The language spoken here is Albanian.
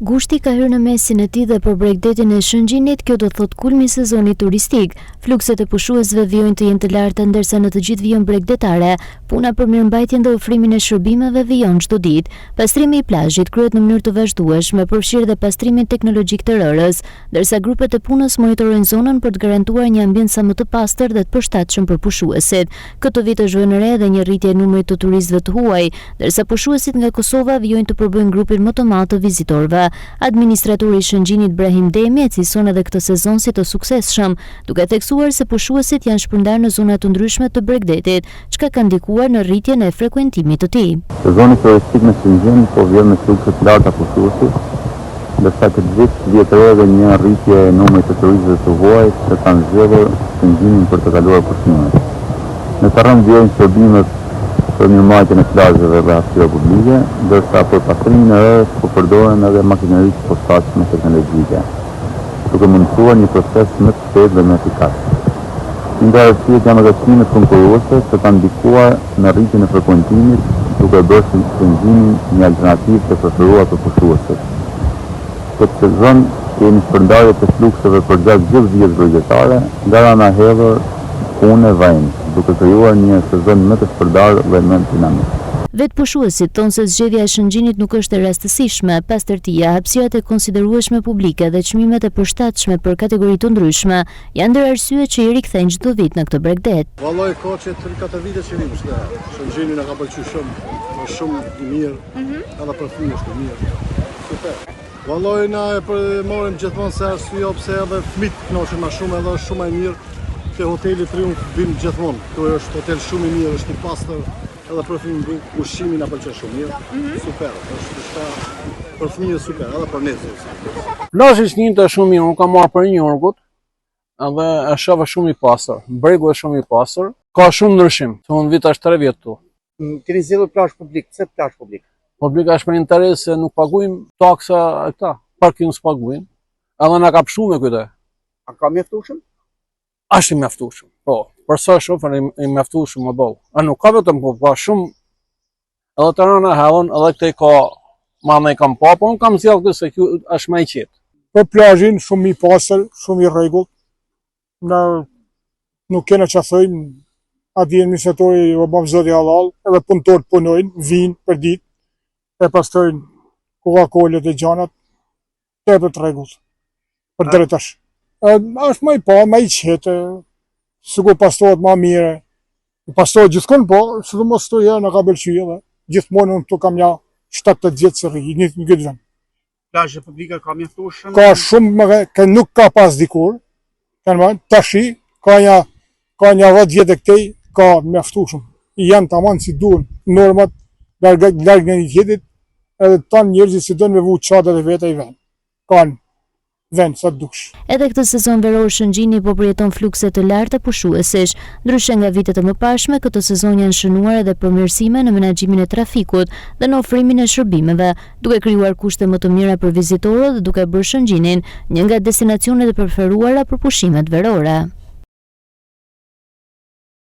Gushti ka hyrë në mesin e tij dhe për bregdetin e Shëngjinit kjo do të thotë kulmi i sezonit turistik. Flukset e pushuesve vijojnë të jenë të larta ndërsa në të gjithë vijën bregdetare, puna për mirëmbajtjen dhe ofrimin e shërbimeve vijon çdo ditë. Pastrimi i plazhit kryhet në mënyrë të vazhdueshme, përfshirë dhe pastrimin teknologjik të rërës, ndërsa grupet e punës monitorojnë zonën për të garantuar një ambient sa më të pastër dhe të përshtatshëm për pushuesit. Këtë vit është vënë re edhe një rritje e numrit të turistëve të huaj, ndërsa pushuesit nga Kosova vijojnë të përbëjnë grupin më të madh të vizitorëve. Administratori i Shëngjinit Brahim Demi e cilëson edhe këtë sezon si të suksesshëm, duke theksuar se pushuesit janë shpërndarë në zona të ndryshme të bregdetit, çka ka ndikuar në rritjen e frekuentimit të tij. Sezoni turistik në Shëngjin po vjen me flukse të larta pushuesish, ndërsa këtë vit vihet re edhe një rritje e numrit të turistëve të huaj që kanë zgjedhur Shëngjinin për të kaluar pushimet. Në terren vijojnë shërbimet për mirëmbajtjen e plazheve dhe hapësirave publike, ndërsa për pastrimin e rërës po përdoren edhe makineri të posaçme teknologjike, duke mundësuar një proces më të shpejtë dhe më efikas. Një nga arsyet janë edhe çmimet konkurruese që kanë ndikuar në rritjen e frekuentimit, duke e bërë Shëngjinin një alternativë të preferuar për pushuesit. Këtë sezon kemi shpërndarje të flukseve përgjatë gjithë vijës bregdetare, nga Rana e Hedhur, Kune, Vainc, duke krijuar një sezon më të shpërndarë dhe më dinamik. Vetë pushuesit thonë se zgjedhja e Shëngjinit nuk është e rastësishme, pastërtia, hapësirat e konsiderueshme publike dhe çmimet e përshtatshme për kategori të ndryshme janë ndër arsyet që i rikthejnë çdo vit në këtë bregdet. Vallai ka që 3-4 vite që vim te Shëngjini na ka pëlqy shumë, është shumë i mirë, edhe për fëmijë është i mirë. Super. Vallai na e për marrim gjithmonë se arsye pse edhe fëmijët kënaqen më shumë edhe është shumë më i mirë. Te hoteli Triumf vim gjithmonë. Këtu është hotel shumë i mirë, është i pastër, edhe për fëmijë ushqimi na pëlqen shumë mirë. Super, është diçka për fëmijë super, edhe për ne zot. Plazhi i Shëngjinit është shumë mirë, unë kam marrë prej New Yorkut, edhe e shoh shumë i pastër. Bregu është shumë i pastër. Ka shumë ndryshim, se unë vi tash 3 vjet këtu. Keni zgjedhur plazh publik, pse plazh publik? Publik është për interes se nuk paguajmë taksa e këta, parking s'paguajmë. Edhe na ka pshtu me këtë. A ka mjaftueshëm? Është i mjaftueshëm. Po, për sa shoh i mjaftueshëm më boll. A nuk ka vetëm po, ka shumë edhe te Rana e Hedhun, edhe këtej ka ma më i kam pa, po unë kam zgjedhur këtë se kjo është më i qetë. Për plazhin, shumë i pastër, shumë i rregullt. Na nuk kena çfarë thojmë, ati administratori u bëftë zoti hallall, edhe punëtorët punojnë, vinë për ditë, e pastrojnë Coca-Cola e gjanat, tepër të rregullt. Për drejt është. Është më i pa, më i qetë, sikur pastrohet më mirë. Pastrohet gjithkund, po, sidomos këtu herë na ka pëlqy edhe. Gjithmonë unë këtu kam ja 7-8 vjet që rri, një në këtë vend. Plazhe publike ka mjaftueshëm? Ka shumë, më, ka nuk ka pas dikur, kanë marrë, tashi, ka një, ka një 10 vjet e këtej, ka mjaftueshëm. Janë tamam si duhen normat, larg, larg njëri-tjetrit, edhe tanë njerëzit si donë me vu çadrat e veta i venë. Kanë vend sa dush. Edhe këtë sezon veror Shëngjini po përjeton flukse të larta pushuesish. Ndryshe nga vitet e mëparshme, këtë sezon janë shënuar edhe përmirësime në menaxhimin e trafikut dhe në ofrimin e shërbimeve, duke krijuar kushte më të mira për vizitorët dhe duke bërë Shëngjinin një nga destinacionet e preferuara për pushimet verore.